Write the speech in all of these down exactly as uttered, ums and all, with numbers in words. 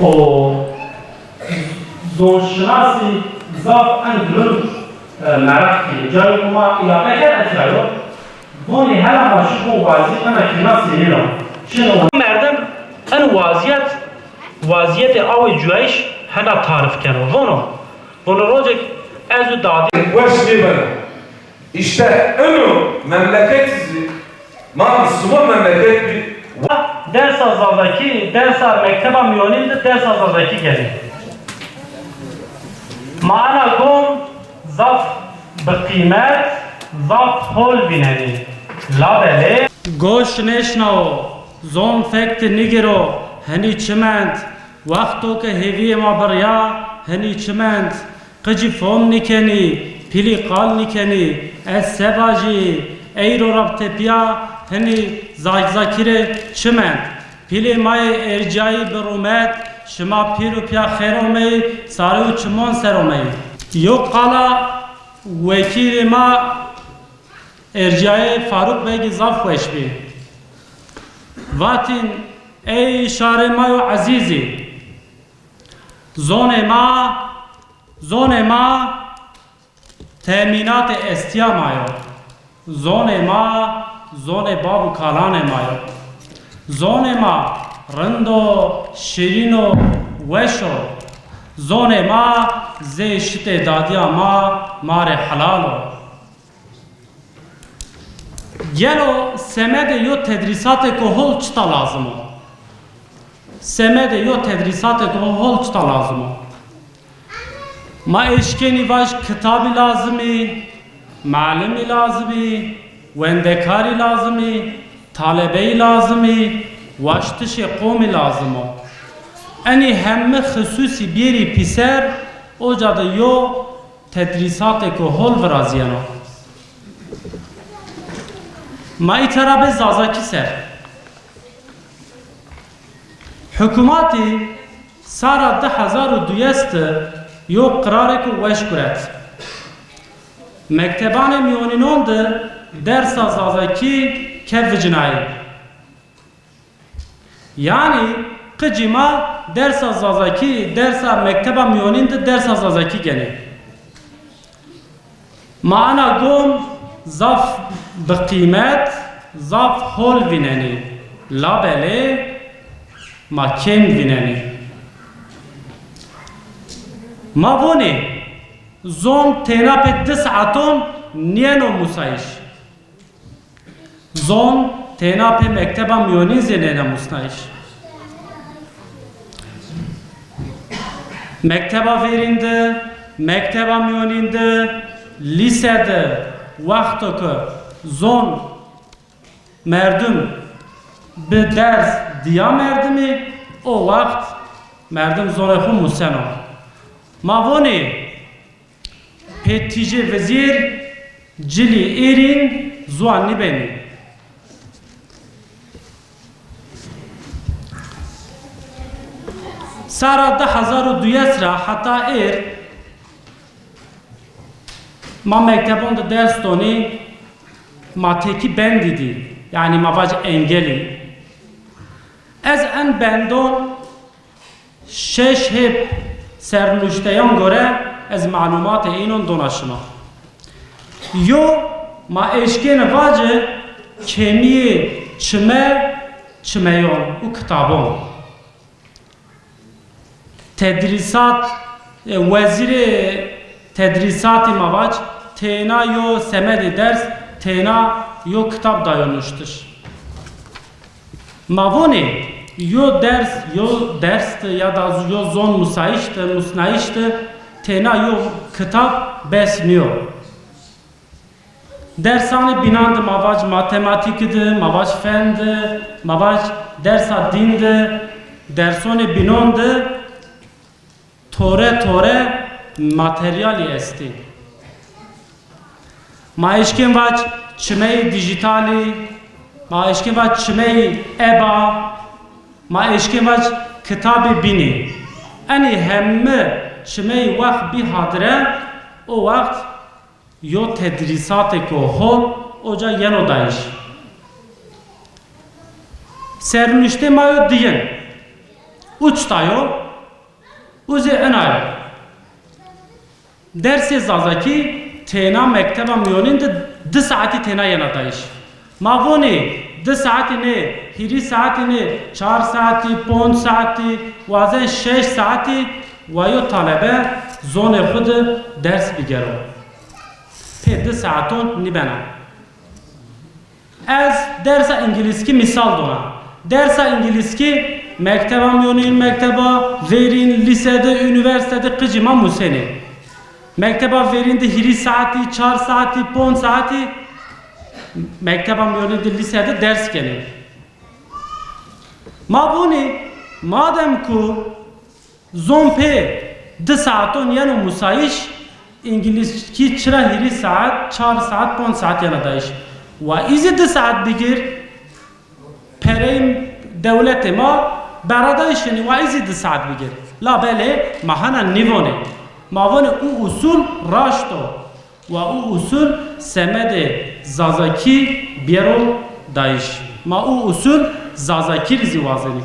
û zonşinasî zaf en bilind, e, meraq kiriye. Carê ku ma îlaqeke etirayo, vonê hela ma şibo wazî ena kînasî nêno. Çin o. Merdim en waziyet, waziyetê awê cuyayîş hela tarif keno. Vono, vono rocek ez û dadî. Weş nêbene. Îşte ino memleket zî, ma Misliman memleket bî. Dersa Zazakî, dersa mekteba miyonîn de dersa Zazakî genî. Ma ena gom zaf bi qîmet, zaf hol vînenî. Labelê. Goş nêşnawo, zon fek ti nigiro, henî çi mend? Wexto ke hêviyê ma biriya, henî çi mend? Qicî fom nîkenî, pîlî qal nîkenî, ez se vajî, eyro ra tepiya hinî Zazakî rê çi mend? Pîlê ma yê erciyayî bi rûmet, şima pîr û piya xêr omeyî, sarê û çimon ser omeyî. Yo qala wekîlê ma erciyayê Farûq Begî zaf weş bî. Vatîn, ey şarê ma yo ezîzî, zonê ma, zonê ma temînatê estiya ma yo. Zonê ma, zonê bav û kalanê ma yo. Zonê ma rind o, şirîn o, weş o. Zonê ma zê şitê dadiya ma, ma rê helal o. Gelo semedê yo tedrîsatêko hol çita lazim o? Semedê yo tedrîsatêko hol çita lazim o? Ma eşkenî vaj kitabî lazim î, malimî lazim î, wendekarî lazim î, talebeyî lazim î, waştişê qomî lazim o. Enî hemmi xisûsî bêrî pîser, oca de yo tedrîsatêko hol virazîyeno. Ma îta ra bê Zazakî ser. Hikûmatî sara du hezar û duyes de yo qirarêko weş guret. Mektebanê miyonînon de dersa Zazakî kevicnayî. Yanî qicî ma dersa Zazakî, dersa mekteba miyonîn de dersa Zazakî genê. Ma ana gom zaf bi qîmet, zaf hol vînenî. Labelê ma kêm vînenî. Ma vonê, zon têna pê di saeton niyeno musayîş. Zon têna pê mekteba miyonîn zî nêne musnayîş. Mekteba vêrîn de, mekteba miyonîn de, lîse de, wexto ke zon merdim bi ders diya merdimî, o wext merdim zonê xwe museno. Ma vonê, pê tîjê vizêr cilî êrîn ziwan nîbenî. Sara du hezar û duyes ra heta êr ma mektebon de ders donî, ma têkî bendî dî, yanî ma vac engelî. Ez en bendon şeş hêb sernuşteyan gore ez malûmatê înon dona şima. Yo, ma eşkêne vace kêmiyê çime, çimeyon û kitabon. Tedrîsat, e, wezîrê tedrîsatî ma vac, têna yo semedê ders, têna yo kitab dayo nuştiş. Ma vonê, yo ders, yo ders de ya da yo zon musayîş de, musnayîş de, têna yo kitab bes nîyo. Dersanê bînan de ma vac matematîkî de, ma vac fen de, ma vac dersa dîn de, dersonê bînon de, tore tore materyalî estî. Ma eşkên vac çimeyê dîjîtalî, ma eşkên vac çimeyê eba, ma eşkên vac kitabê bînî. Enî hemmi çimeyê wext bî hadire, o wext yo tedrîsatêko hol oca yeno dayîş. Sernuştê ma yo diyin. Uçta yo, Û zê ena ye. Dersê zazakî têna mekteba miyonîn de du saetî têna yena dayîş. Ma vonê du saetî nê, hîrî saetî nê, çar saetî, ponc saetî, wazen şeş saetî wa yo talebe zonê xwe de ders bigero. Pê du saeton nîbena. Ez dersa îngilîzkî mîsal dona. Dersa îngilîzkî mekteba miyonîn, mekteba verîn, lîse de, unîversîte de qicî ma musênê. Mekteba verîn de hîrî saetî, çar saetî, ponc saetî mekteba miyonîn de, lîse de ders kenê. Ma vonê, madem ku zon pê du saeton yeno musayîş, îngilîzkî çira hîrî saet, çar saet, ponc saet yena dayîş. Wa îzî du saet bigir, pereyê dewletê ma beradayîş yenî, wa îzî du saet bigir. Labelê ma hena nîvonê. Ma vonê û usul raşt o. Wa û usul semedê zazakî biyero dayîş. Ma û usul zazakî rî zî wazenî.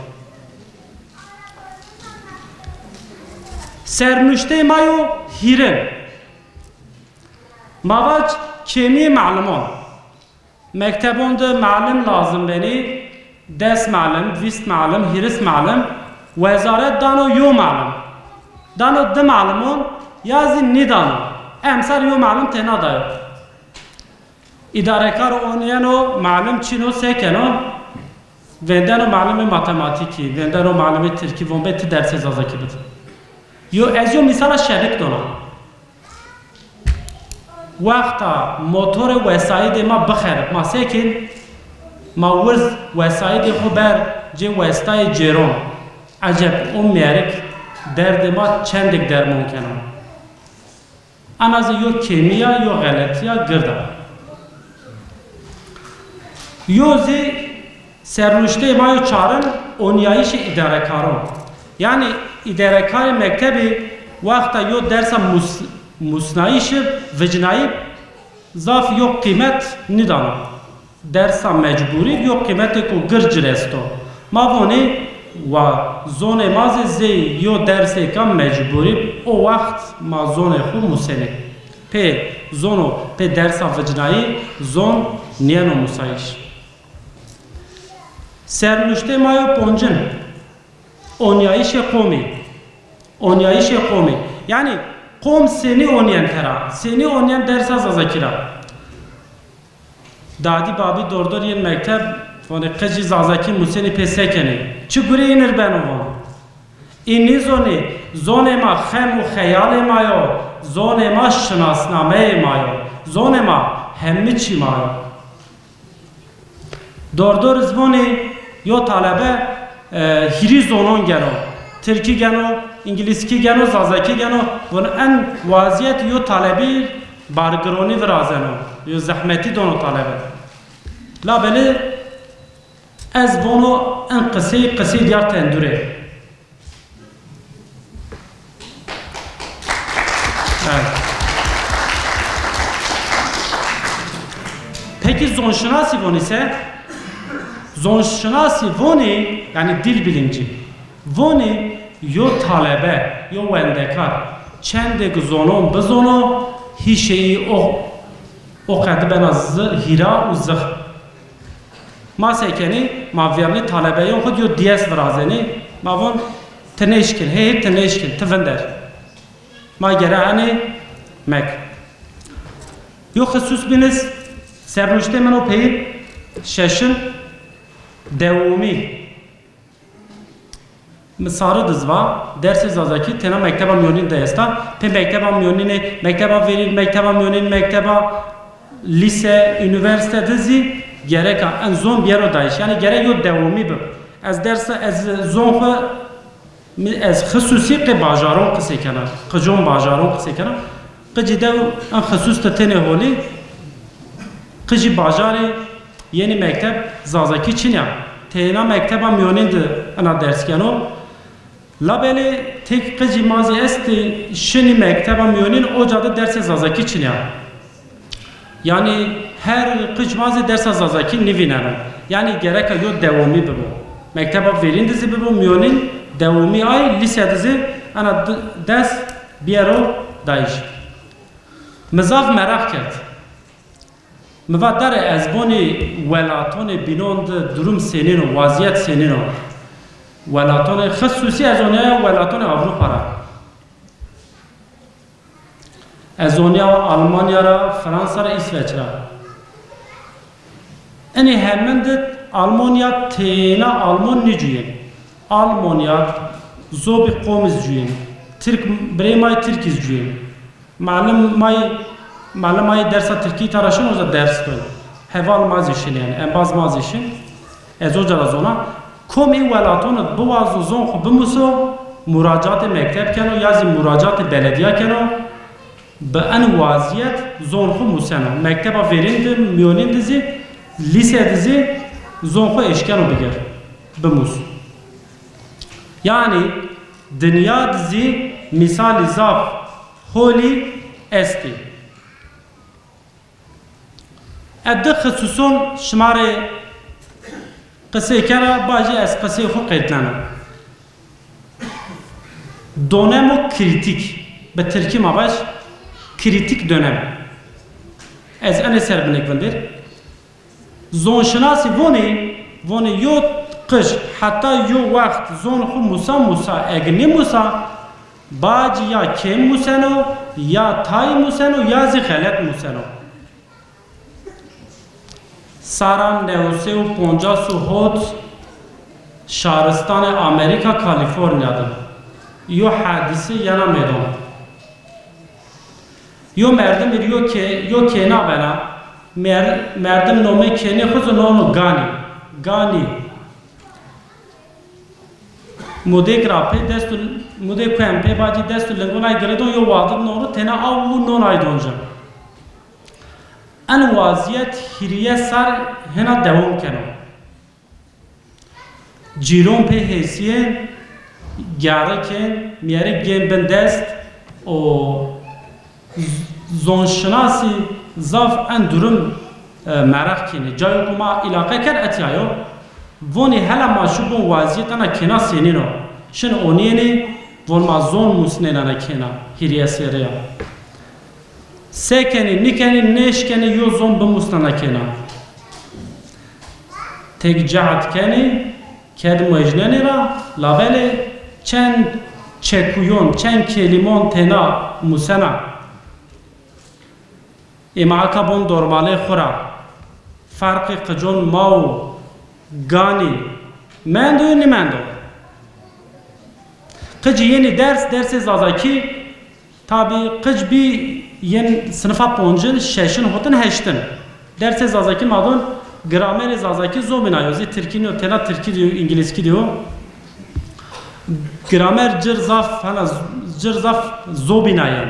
Sernuştê ma yo hîrin. Ma vac kêmî malimon. Mektebon de malim lazim benî, des malim, vîst malim, hîris malim. Wezaret dano yo malim. Dano du malimon ya zî nîdano. Emsal yo malim têna dayo. Îdarekar oniyeno, malim çîno, se keno? Vêndeno malimê matematîkî, vêndeno malimê tirkî, von bê ti dersê zazakî bid. Yo, ez yo mîsala şenik dona. Wexta motorê wesaîdê ma bixerib, ma se kên? Ma wirz wesaîdê xwe ber cê westayê cêron. Eceb o mêrik derdê ma çendek dermon keno? Ana zî yo kêmiya, yo xeletiya gird a. Yo zî sernuşteyê ma yo çarin, oniyayîşê îdarekaron. Yanî îdarekarê mektebê wexta yo dersa mus-, musnayîşi, vicnayî, zaf yo qîmet nîdana. Dersa mecbûrî yo qîmetêko gird ci rê esto. Ma vonê wa zonê ma zî zê yo dersêka mecbûrî, o wext ma zonê xwe musenê. Pê zono, pê dersa vicnayî zon niyeno musayîş. Sernuştê ma yo poncin. Onyayîşê qomî. Onyayîşê qomî. Yanî qom sênî oniyen tera. Sênî oniyen dersa zazakî ra. Dadî babî dordor yên mekteb, vonê qicî zazakî musenî pê se kenê. Çi gurê înir beno von. Î nîzonê, zonê ma xem û xeyalê ma yo, zonê ma şinasnameyê ma yo, zonê ma hemî çî ma yo. Dordor zivonê yo talebe, e, hîrî zonon geno. Tirkî geno, îngilîzkî geno, zazakî geno. Von en waziyet yo talebî bargironî virazeno. Yo zehmetî dono talebe. Labelê ez vono en qisey, qisey diyar tendurê. Evet. Peki zonşinasî vonî se? Zonşinasî vonî, yani dil bilimci, vonî yo talebe, yo wendekar çendek zonon bizono, hîşeyî o, o qedi bena zi-, hîra û zix. Ma se kenî, ma vernî talebeyon xwe yo diyes virazenî, ma von ti nêşkin, hê hê ti nêşkin, ti vinder. Ma gere henê mek. Yo xisûs bînis, sernuştê min o peyî şeşin dewomî. Mi sari diziva, dersê zazakî têna mekteba miyonîn de esta. Pê mekteba miyonînê, mekteba verîn, mekteba miyonîn, mekteba lîse, unîversîte de zî gereka en zon biyero dayîş. Yanî gerek yo dewomî bi. Ez dersa, ez zon xwe, mi, ez xisûsî qê bajaron qisê kena. Qicon bajaron qisê kena. Qicî dew en xisûs de tenê holî. Qicî bajarê Yenî mekteb zazakî çin ya. Têna mekteba miyonîn de ina ders keno. Labelê tek qicî ma zî estê şinî mekteba miyonîn, oca de dersê zazakî çin ya. Yanî her qic ma zî dersa zazakî nivîneno. Yanî gereka yo dewomî bibo. Mekteba verîn de zî bibo, miyonîn Dewomî ay lîse dizê, ena d-, dest biyero dayîş. Mi zaf meraq kerd. Mi va derê ez bonê welatonê bînon di durum sênîno, waziyet sênîno. Welatonê xisûsî ez onîya welatonê Ewropa ra. Ez onîya Almanya ra, Fransa ra, Îsveç ra. Enê hemin di Almanya têna Alman nîcuyên. Almanya zobî qomîz cuyên. Tirk birê may Tirkîz cuyên. Malim may, malim may dersa Tirkî tara şin oza ders bin. Heval ma zî şin yani, embaz ma zî şin. Ez oca ra zona. Kom ê welaton id biwazo zon xwe bimuso, muracatê mekteb keno ya zî muracatê belediya keno, bi en waziyet zon xwe museno. Mekteba vêrîn di, miyonîn di zî, lîse di zî zon xwe eşkeno bigir, bimus. Yanî dinya di zî mîsalî zaf holî estî. Ez di xisûson şima rê qisê kera, bacî ez qisê xwe qêtnena. Donemo krîtîk, bi tirkî ma vaj, krîtîk dönem. Ez enê ser binêk vindir. Zonşinasî vonê, vonê yo qij heta yo wext zon xwe musa musa, eg nêmusa, bacî ya kêm museno, ya tay museno, ya zî xelet museno. Sara new sey û poncas û hot şaristanê Amerîka Kalîforniya de yo hadîse yena mêdan. Yo merdim ir yo kê-, yo kêna bena, mer-, merdim nomê kênê xwe zî nono Ganî. Ganî. Mudêk ra pê dest û, mudê ku em pê bacî dest û lingon ay giredon yo wadid non ru têna aw û non ay don jin. En waziyet hîriye sar hena dewam keno. Cîron pê hêsiyên, gerikên, miyerek yên bin dest û z-, zonşinasî zaf en durum, e, meraq kînî. Cayo ku ma îlaqe ker etiyayo, vonî hela ma şu bon waziyetana kêna sênîno. Şin onîyenî, von ma zon musnênana kêna, hîriye sêrêya. Sekenî, nikenî, nêşkenî yo zon bimusnana kêna. Tek cehd kenî, ked mejnenî ra, labelê çend çekuyon, çend kelîmon têna musena. Ê ma aka bon dormalê xwe ra. Ferqê qicon ma û ganî mendo yo nîmendo? Qicî yenî ders, dersê zazakî, tabî qic bî yên sinifa poncin, şeşin, hotin, heştin. Dersê zazakî ma don, gramerê zazakî zobîna yo, zî tirkî niyo, têna tirkî diyo, îngilîzkî diyo. Gramer cir zaf, hela z-, cir zaf zobîna ye.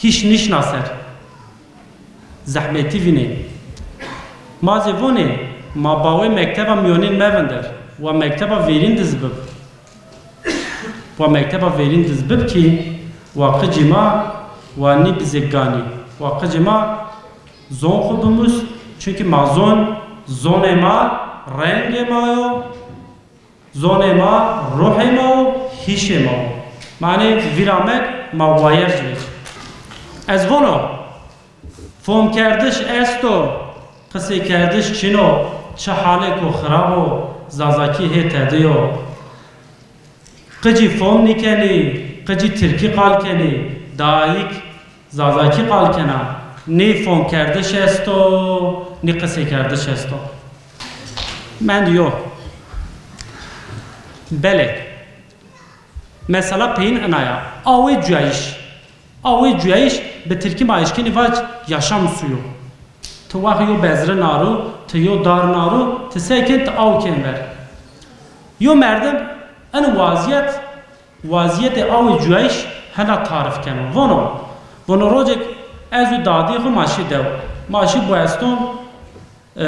Hîş nîşna ser. Zehmetî vînê. Ma zê vonê, ma bawê mekteba miyonîn mevinder, wa mekteba vêrîn diz bib. Wa mekteba vêrîn diz bib kî, wa qicî ma, wa nî bizê ganî. Wa qicî ma zon xwe bimus, çunkî ma zon, zonê ma, rengê ma yo, zonê ma, ruhê ma û hîşê ma û. Manê vîra mek ma wayer ji vê. Ez vono, fomkerdiş esto, qisêkerdiş çin o, çi halêko xirab o, zazakî hê tedi yo. Qicî fom nîkenî, qicî tirkî qal kenî, dayik, zazakî qal kena, nê fomkerdiş esto, nê qisêkerdiş esto. Mend yo. Belê. Mesela peyîn ina ya. Awê cuyayîş. Awê cuyayîş bi tirkî ma eşkenî vac yaşam suyu. Ti wext yo bezri naru, ti yo dar naru, ti sekin ti aw kên ver. Yo merdim en waziyet Waziyetê awê cuyayîş hela tarif keno. Vono, vono rocek ez û dadê xwe ma şî dew. Ma şî bueston, e,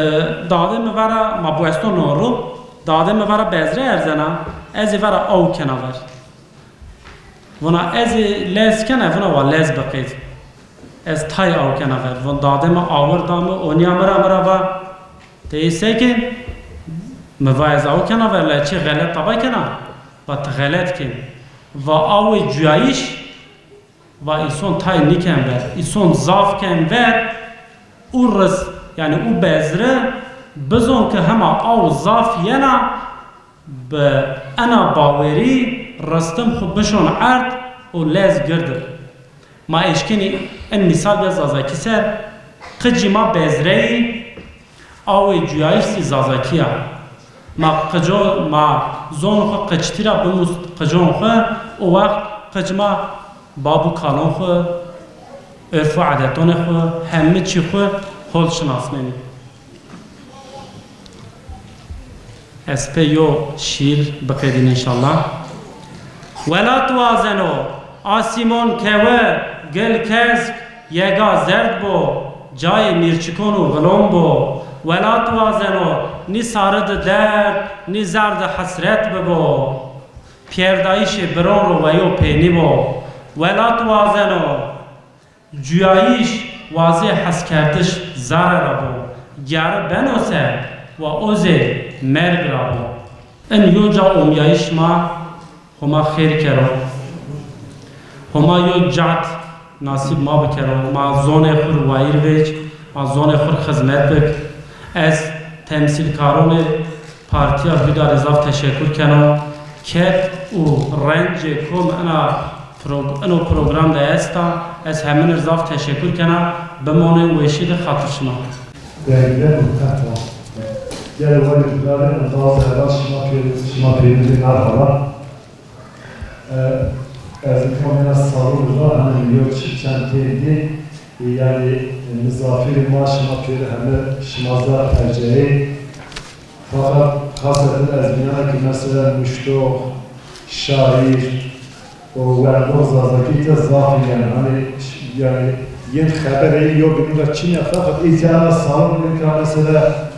dadê mi vera, ma bueston non ro, dadê mi vera bezre erzena, ez ê vera aw kena ver. Vona ez ê lez kena, vona wa lez biqêt. Ez tay aw kena ver. Von dadê mi awir da mi, oniya mi ra mi ra va. Te yê sekin, mi va ez aw kena ver, le çi xelet taba kena. Va tu xelet kên. Va awê cuyayîş, va îson tay niken ver. Îson zaf ken ver û ris, yani û bezri, bizon ki hema aw zaf yena, bi ena bawerî ristim xwe bişon erd û lez girdir. Ma eşkenî en mîsal ya zazakî ser, qicî ma bezreyî, awê cuyayîş zî zazakî ya. Ma qico, ma zon xwe qiçtî ra bimûst qicon xwe, o wext qic ma bab û kalon xwe, örf û edetonê xwe, hemî çî xwe hol şinasnenî. Ez pê yo şîr biqedîn înşallah. Welat wazeno, asîmon kewe, gil kesk, yega zerd bo, cayê mîrçikon û vilon bo. Welat wazeno, nî sari di derd, nî zerd di hesret bibo. Piyerdayîşê biron ro weyo pênî bo. Welat wazeno, cuyayîş wazê heskerdiş zare ra bo. Geri beno ser, wa o zê merg ra bo. In yo ca omyayîş ma Homa xêr kero. Homa yo cad nasîb ma bikero. Ma zonê xur wayîr vêc, ma zonê xur xizmet bik. Ez temsîlkaronê Partiya Huda re zaf teşekur keno. Ked û rencê kom ina pro-, ino program de esta, ez hemîn re zaf teşekur kena. Bimonên weşî de xatir şima. Değerli muhterem. Gel vay Huda re, bazı evvel şima pêr-, şima pêrî merhaba. E, ez kamera salon da, hani, yo çi-, çend têdî, e, yani, e, mizafirê ma şima pêre heme şima zaf perceyê. Fakat xaseten ez bînana ki mesela nuştox, şair, o werdox zazakî te zaf yani, hani, ş-, yani, yên xeberê yo bînî da çin ya, fakat îtiyana salon ka mesela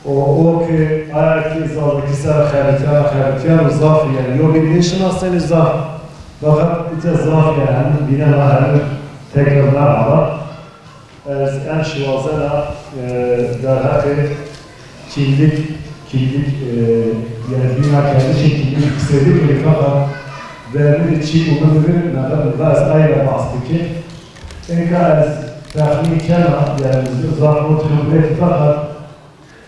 O, o ki aya ki zazakî ser xebitiyan, xebitiyan û zaf yani. Yo bî nêşinasenî zaf. Fakat îte zaf yani. Hem bîne la hem tekrar merhaba. Ez em şiwazena, e, derheqê kimlik, kimlik, e, yani bina kendişê kimlik qiseydi ki fakat vermini çi umur bir nefes nefes ayrı bahs biki. Enka ez tahmin kena yani zaf mutlu bir fakat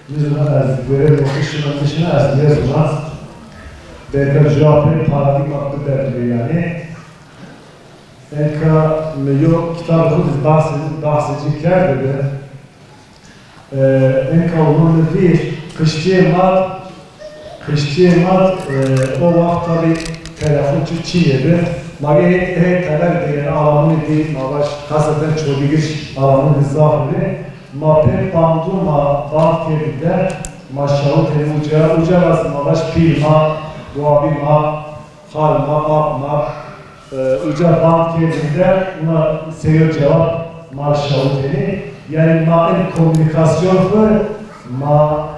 Nizana ez gorê nokişina nişina ez nêzana. Bêka cevapê paradigma bibedilê yani. Enka mi yo kitabê xwe de bahsê, bahsê cî kerdê be. Ee, enka ona mi vîr, qiştiyê ma, qiştiyê ma, e, o wext tabi telefon çi çî yê be. Ma hê, hê teber de yani alamunê dî, ma baş, xaseten çodîgir alamunê zaf be. Ma pê bandû ma band kerdî de, ma şawitê uca, uca rast ma baş pîr ma, wabî ma, xal ma, bab ma, e, uca band kerdî de, ma seyo cewab ma şawitênî. Yani ma en komunikasyon xwe, ma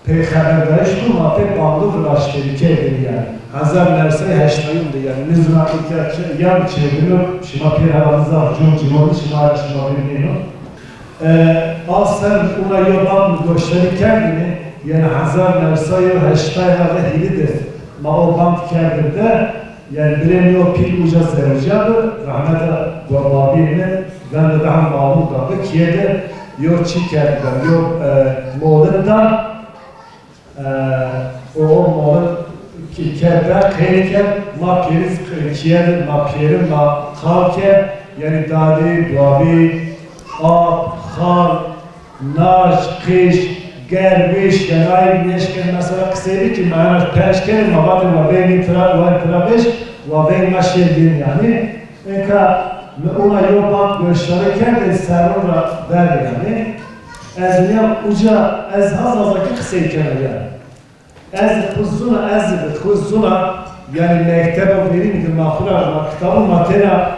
pê xeberdayîş xwe, ma pê bandû raştêrî kerdî yani. Hezar newsey heştayûn de yani. Nizna îhtiyat yan çêbino, şima pê hava zaf cûn cîmon, şima şima bînîno. E, a ser ona yo band goştarî kerdinê, yani hezar newsey û heştay ve hîrî de ma o band kerdin de, yani birê yo pîl uca zewicîya bi, rahmeta babî min, vende de hem malûm da bi, kiye de yo çi kerdin, yo, e, molid da, Eee, o, o mala ki-, kerde, qeyr kerd, ma pêriz qi-, kiye de, ma pêrin, ma qal kerd, yani dadê, babê, ap, xal, naş, qêş, ger, wêş, yani ay neşken mesela qisê bikî, ma yani peş kerd, ma vatê ma vengê tira, wa tira beş, wa veng ma şêr bên yani. Eka mi ona yo band goştarî kerdê seron ra berdê yanî. Ez niya uca ez ha zazakî qisey kena ya. Ez xwe zûna, ez xwe zûna, yanî mekteba verîn ki ma xwe ra ma kitabû ma têna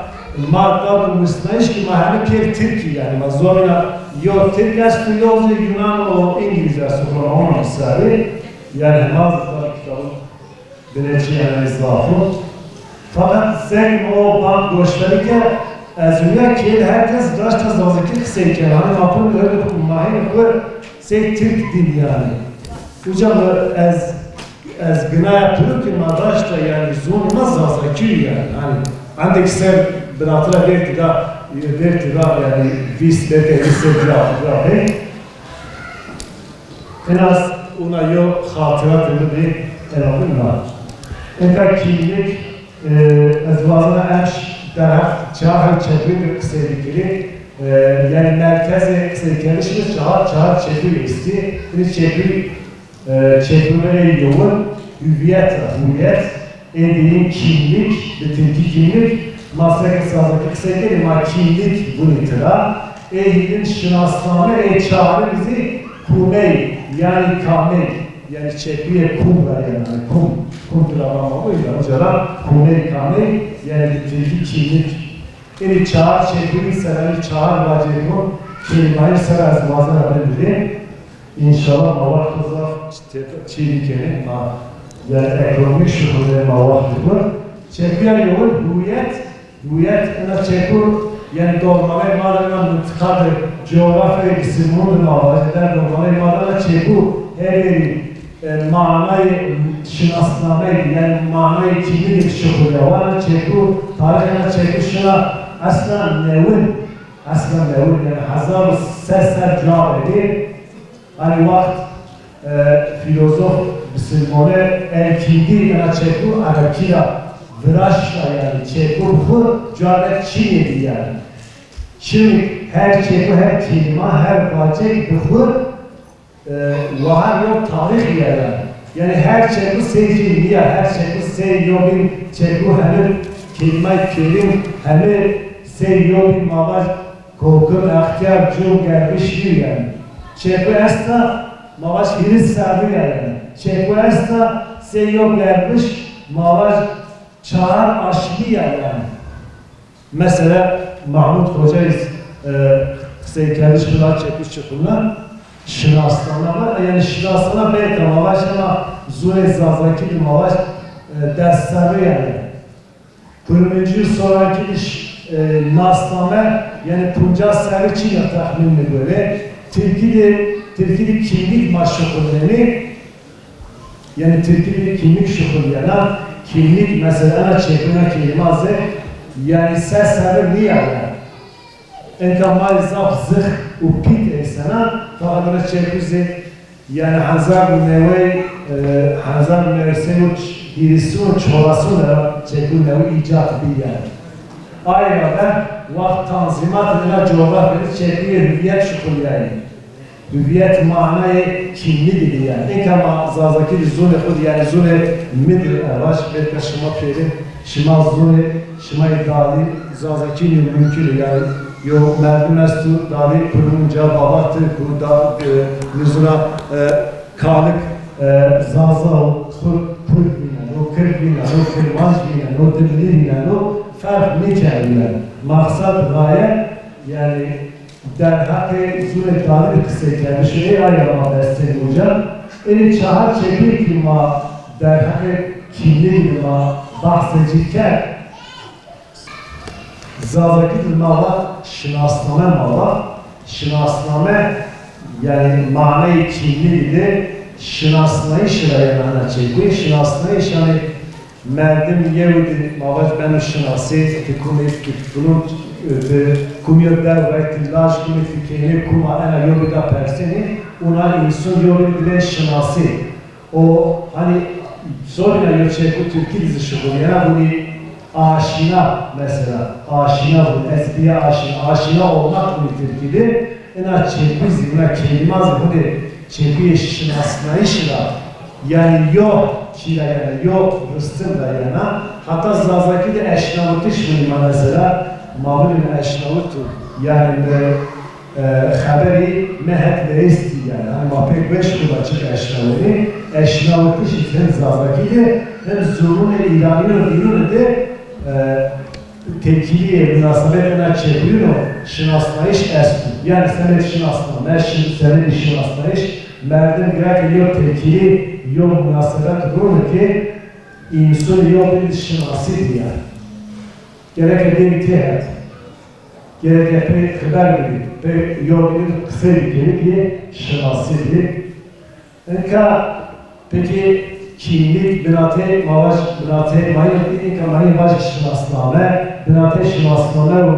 ma tab û misnayîş ki ma hemî pêr tirkî yanî ma zonîna yo tirk est û yo zî yunan û îngilîz est û roman û sarî yanî hema zî kitabû Binê çi yani zaf o. Fakat zeng o band goştarî ke ez uya kêl herkes raşta zazakî qisey ke. Hani ma pir mi hebe ku ma hênî xwe sey tirk dîn yani. Uca mi ez Ez ginaya pirûkê ma raşta, yani zonê ma zazakî yani. Hani endek ser binatira vêrtî da, vêrtî da yani vîst belkî vîst ser cevap cevap hey. En az ona yo xatiratê mi bê elavin ma. Enta kimlik, e, ez wazana em ş-, derheq çaxê çekû de qisey dikirî. E, yani merkezê qiseykerişê çaxa, çaxa çekû estî. Ini çekû Çekû me ê yewin hüviyet e, hüviyet, ê dîyin kimlik, bi tirkî kimlik, ma seke zazakî qisey kenê, ma kimlik vunî tira, ê hîrin şinasname, ê çarin zî kumey, yani kamey, yani çekûyê kum ra, yani kum, kum tira ma ma bû, ya uca ra kumey kamey, yani bi tirkî kimlik. Ê çar çekûyî ser, ê çar vacê bû, kelimayî ser ez wazena bin bidê. Înşallah ma wext zaf çî bikenê, ma, yani ekonomîk şuxulê ma wext bû. Çekûya yewin hüviyet, hüviyet ena çekû, yani dormanê ma de ena mintiqa de, coğrafyayê bisimûn de ma vajê der dormanê ma de ena çekû her yerî, e, manayê şinasnameyê, yani manayê kimligê şuxulya. Wana çekû, tarîxê ena çekû şina esla newin, esla newin, yani hezar û sê ser cavê. Hani wext, e, filozof bisilmone El-Kîndî ena çekû erebkî ra viraşta, yani çekû bi xwe carek çînê dî yani. Çimik her çekû, her kelîma, her vacek bi xwe, e, wahar yo tarîx ya yani. Yani her çekû sey cî niya, her çekû sey yo bin çekû hemir kelîmay pêrin hemir sey yo bin mavaj Kokim, extiyar, cû, gerbiş, hîr yani. Çekû esta, ma vaj hîris serrî ya yani. Çekû esta, sê yo gerbiş, ma vaj çar aşmî ya yani. Mesela Mahmut Hoca îz, e, qiseykerdiş bila çekû şixulna, şinasname var. Yani şinasname belka ma vaj hema zûnê zazakî de ma vaj, e, des serrî yani. Kurmincî sonrakî iş, e, nasname, yani puncas serrî çî ya texmîn mi göre. Tirkî de, tirkî de kimlik ma şuxulnenî. Yani tirkî de kimlik şuxulyena. Kimlik mesela ena çekûna kelîma zê, yani sê serrî niya yani. Enka ma zaf zix û pît eysena, fakat ena çekû zê Yani hezar û newey, e, hezar û newey sey û hîris û çar de çekû newî îcat bî yani. Aye ra ver wext tanzîmat ina coğrafyayê çekûyê hüviyet şuxuliyayî. Hüviyet manayê kimligî dî yani. Êka ma zazakî dî zûnê xwu dî yani zûnê mi dî evaş belka şima pêrin. Şima zûnê, şima yê dadî zazakî nî mumkîn e. Yani yo merdim esto dadî kurmûn ca baba ti ku da, e, nizûna, e, kalik, e, zaza û kur, kurd bîne, no kird bîne, no kirmanc bîne, no dimilî bîne, no ferq nîkerdîne. Maqsad, gaye, yani derheqê zûnê dadî de qisey kerdişê ê aye ma destê uca. Ênî çahar çekûyê kî ma derheqê kimligî de ma behsê cî kerd. Zazakî de ma va şinasname ma va. Şinasname, yani manayê kimligî de şinasnayîş ra yena ena çekûyê. Şinasnayîş yani merdim yew di ma vaj beno şinasê, ti kumê, ti kulun, ti kumî yo dew ray, ti laj kumê, ti kênê kuma, ena yo bida persenê, ona însun yo bidî bibên şinasê. O hani soruna yo çekû tirkî dî zî şixulîyena, bunî aşina mesela. Aşina bu. Ez bîya aşina. Aşina olmak bunî tirkî dî. Ina çekû zî, ina kelîma zî hudê çekûyê şinasnayîş ra. Yani yo çî ra yena, yo ristim ra yena. Heta zazakî de eşnawitiş bunî ma mesela. Ma bunî eşnawit û yani bi E, xeberî me het leyistî yani. Hani ma pêk beş xwe da çik eşnawinî. Eşnawitişî hem zazakî de hem zûnûnê îranî û dînûnê de, e, têkiliyê, munasebetê na çekûyîn û şinasnayîş est. Yani semed şinasname, şin-, semedî şinasnayîş, merdim gerek yo têkilî, yo munasebet bûne ki însun yo bîn şinasî diye. Gerek e dêrî tê het. Gerek e pê xeber bidî, pê yo bînî qisey bikirî, biyê şinasî bî. Enka pekî Kimlik, binatê mavaj, binatê mayî, êka mayî vaj şinasname, binatê şinasname û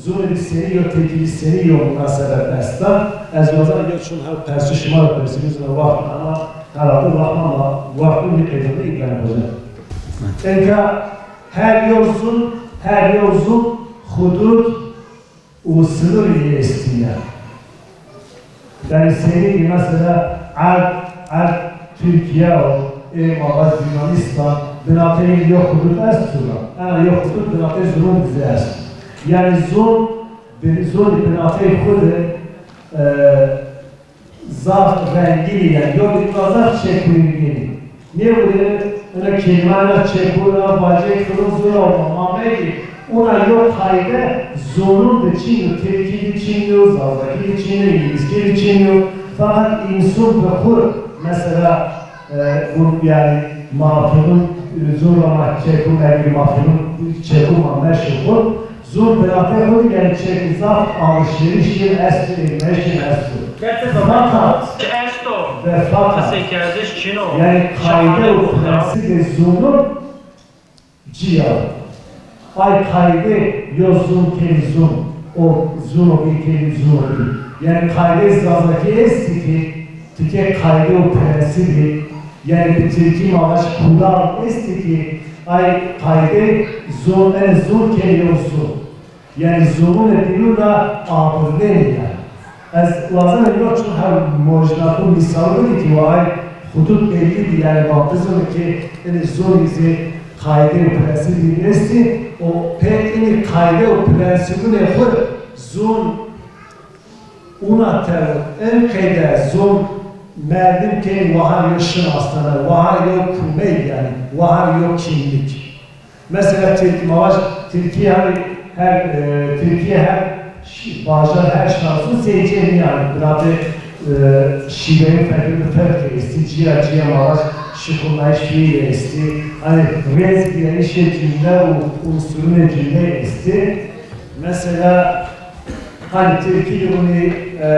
zonê bi serî yo têkilî serî yo munasebet esta. Ez wazan yo çun her persu şima ra persî bizina wexta ama herhalde wexta ma wextû nîqedîne Îbrahîm Hoca. Êka her yo zon, her yo zon hudud û sinirî estîne. Berî serî mesela erd, erd Tirkiye û ê mava Yunanistan binateyê yo xudut est zûna. Ena yo xudut binateyê zûnûn dizê est. Yanî zûn, bin-, zûnî binateyê xwu de, e, zaf rengînî, yanî yo dîna zaf çekûrînî. Nêwirê ina kelîmana çekûr a bacê kirin zûna û mamegî ûna yo qayde zûnûn de çin yo, tirkî de çin yo, zazakî de çin yo, îngilîzkî de çin yo. Feqet însûn bi xwu mesela, e, hûn yanî ma firin, e, zûna ma çekûr, egî ma firin çekûr ma meşû xwu. Zûn binatê xwe de gerçek zaf alışveriş yên est û êrmeyişên est û. Fakat, esto. Ve fakat, qiseykerdiş çin o. Yanî qayde û prensîbê zûnûn ciya. Ay qayde yo zûn kêm zûn, o zûn o bî kêm zûn o bî. Yanî qayde zazakî estî ki, tikê qayde û prensîbî, yanî bi tirkî ma vaj kural estî ki, ay qayde zûn, en zûn kêm yo zûn. Yanî zûnûnê dînûn ra abirnenî ya. Ez wazena yo çi hev mojna xwu mîsal bidî ki wa ay hudut bellî dî, yanî ma bizûnî ki inî zûnî zî qayde û prensîbî estî û pê inî qayde û prensîbûnê xwu zûn ûna tev in qeyde zûn merdim kenî wahar yo şinasname, wahar yo kumey yanî, wahar yo kimlik. Mesela Tirk-, ma vaj Tirkiye her, her, e, Tirkiye her ş-, bajar her şansû seycê niyan. Binatê, e, şîveyê ferqî bi ferq estî. Ciya ciya ma vaj şixulnayîş fiîlê estî. Hani rêz giyayîşê cumle û unsurunê cumle estî. Mesela hani Tirkî de bunî, e,